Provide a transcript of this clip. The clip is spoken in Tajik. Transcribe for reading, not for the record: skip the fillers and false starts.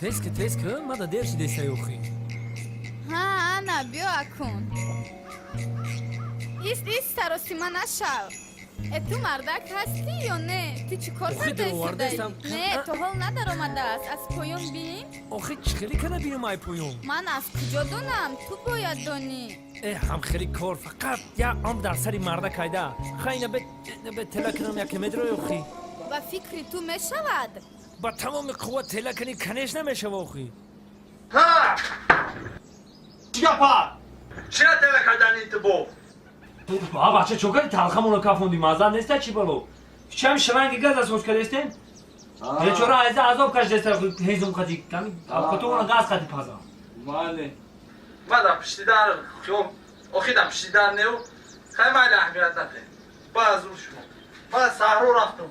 Тез ки, тез ки, мада дер шидесай охи. Ҳа, ана биё акун. Ист, ист, саросима нашав. Э, ту мардак ҳастӣ ё не? Ту чӣ кор Охи, кардаистудаӣ? даровардаистам. Не, то ҳол надаромадааст. Аз поён бин. Охи, чӣ хеле кана бинам ай поён? Ман аз куҷо донам? Ту бояд донӣ. Э, ҳам хеле кор фақат як ом дар сари марда кайда. Хай, ина бе тела кунам, яке медрои охи. Ба фикри ту мешавад? Ба тамоми қувват тела кунӣ, конечно, мешава охи. Ҳа! Чӣ гапа? Чира тела кардани ту бо? А бача, чо кардӣ, талхамонро кафондӣ? Мазза неста, чӣ бало? Чам шланги газ асоз кардестем? Бечора айза азоб кашидеста, ҳезум қати, ками авқотумона газ қати пазам. Мале. Ма дар пишти дар хиёл, охи дар пишти дар неу. Хай, майли, аҳамият нате. Ба азур шумо. Ма саҳро рафтам.